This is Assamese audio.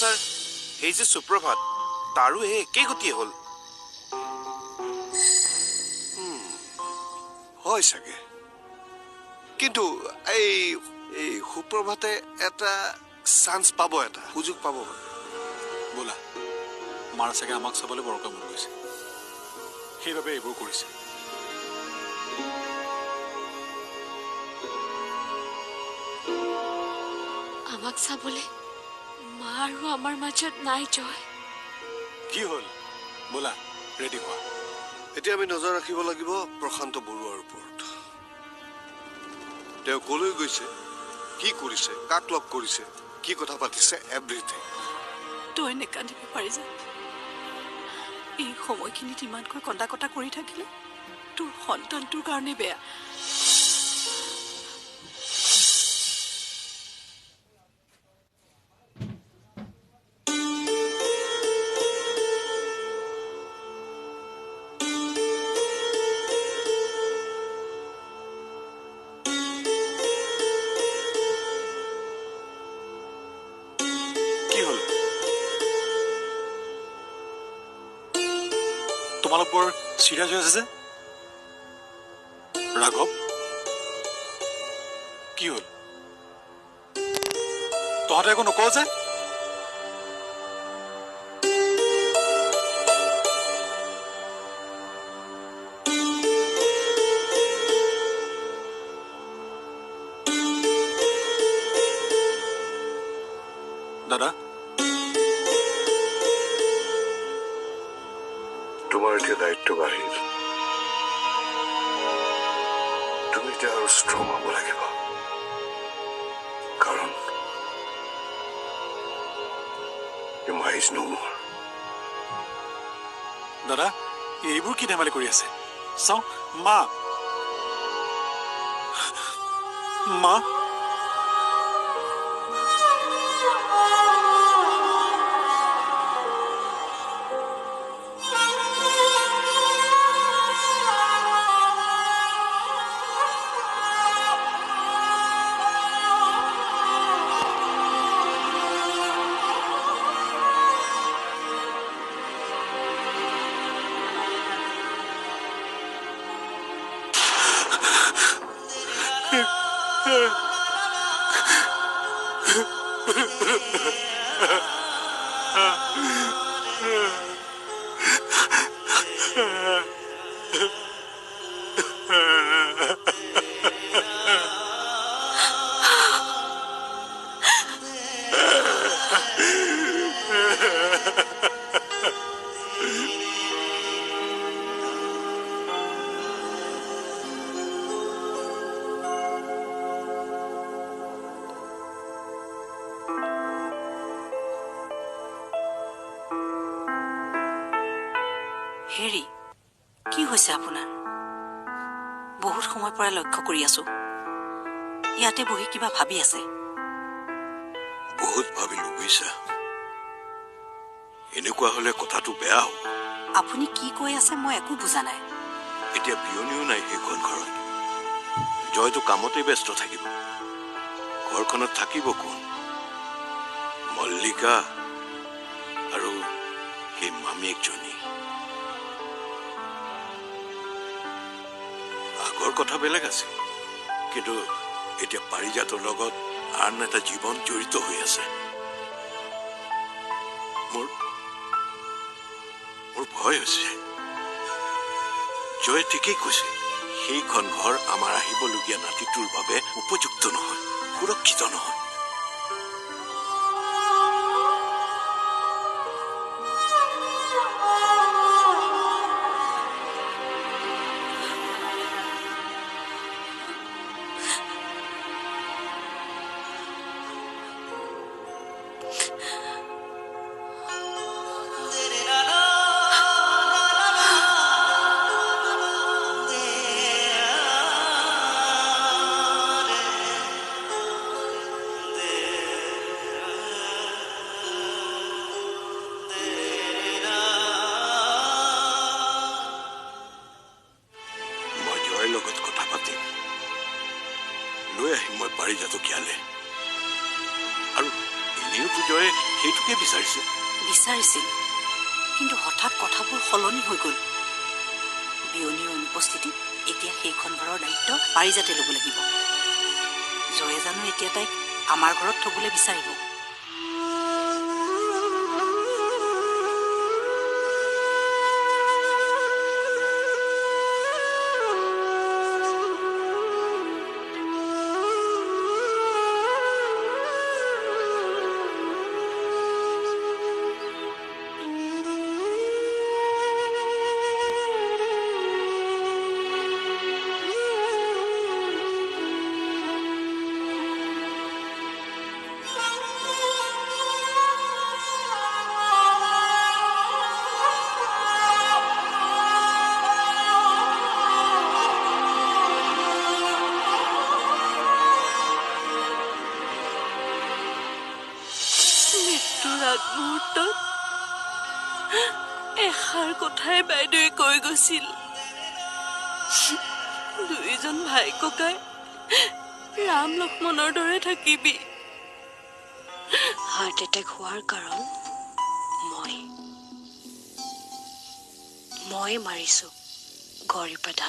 ছাৰ, সেই যে সুপ্ৰভাত, তাৰো এই একেই গতিয়ে হ'ল। হয় চাগে, কিন্তু এই এই সুপ্ৰভাতে এটা চান্স পাব, এটা সুযোগ পাব। বোলা, মাৰ চাগে আমাক চাবলৈ বৰকৈ মন গৈছে, সেইবাবে এইবোৰ কৰিছে। আমাক চাবলৈ মা আৰু আমাৰ মাজত নাই জয়। কি হ'ল? বোলা, ৰেডি হোৱা। এতিয়া আমি নজৰ ৰাখিব লাগিব প্ৰশান্ত বৰুৱাৰ ওপৰত। তেওঁ কলৈ গৈছে, কি কৰিছে, কাক লগ কৰিছে, কি কথা পাতিছে, এভৰিথিং। তই নেকান্দিবি পাৰিজাত। এই সময়খিনিত ইমানকৈ কন্দা কটা কৰি থাকিলে তোৰ সন্তানটোৰ কাৰণে বেয়া। তোমালোক বৰ চিৰিয়াছ হৈ আছে যে ৰাঘৱ, কি হ'ল? তহঁতে একো নকওঁ যে? দাদা, তোমাৰ এতিয়া দায়িত্ব বাঢ়িল। তুমি এতিয়া আৰু ষ্ট্ৰং হ'ব লাগিব, কাৰণ is no মোৰ। দাদা, এইবোৰ কি ধেমালি কৰি আছে? চাওঁ, মা, মা, হেৰি, কি হৈছে আপোনাৰ? বহুত সময়ৰ পৰা লক্ষ্য কৰি আছো, ইয়াতে বহি কিবা ভাবি আছে। বহুত ভাবিলো বুজিছা, এনেকুৱা হলে কথাটো বেয়া হ'ব। আপুনি কি কৈ আছে মই একো বুজা নাই। এতিয়া বিয়নীও নাই সেইখন ঘৰত, জয়টো কামতে ব্যস্ত থাকিব, ঘৰখনত থাকিব কোন? মল্লিকা আৰু সেই মামীয়েকজনী। আগৰ কথা বেলেগ আছিল, কিন্তু এতিয়া পাৰিজাতৰ লগত আন এটা জীৱন জড়িত হৈ আছে। মোৰ মোৰ ভয় হৈছে। জয়ে ঠিকেই কৈছে, সেইখন ঘৰ আমাৰ আহিবলগীয়া নাতিটোৰ বাবে উপযুক্ত নহয়, সুৰক্ষিত নহয়। সেইটোকে বিচাৰিছিল। বিচাৰিছিল, কিন্তু হঠাৎ কথাবোৰ সলনি হৈ গ'ল। বিয়নীৰ অনুপস্থিতিত এতিয়া সেইখন ঘৰৰ দায়িত্ব পাৰিজাতে ল'ব লাগিব। জয়ে জানো এতিয়া তাইক আমাৰ ঘৰত থ'বলৈ বিচাৰিব? মৃত্যুৰ আগমুহূৰ্তত এষাৰ কথাই বাইদেৱে কৈ গৈছিল, দুয়োজন ভাই ককাই ৰাম লক্ষ্মণৰ দৰে থাকিবি। হাৰ্ট এটেক হোৱাৰ কাৰণ মই মাৰিছো গৌৰী প্ৰধান।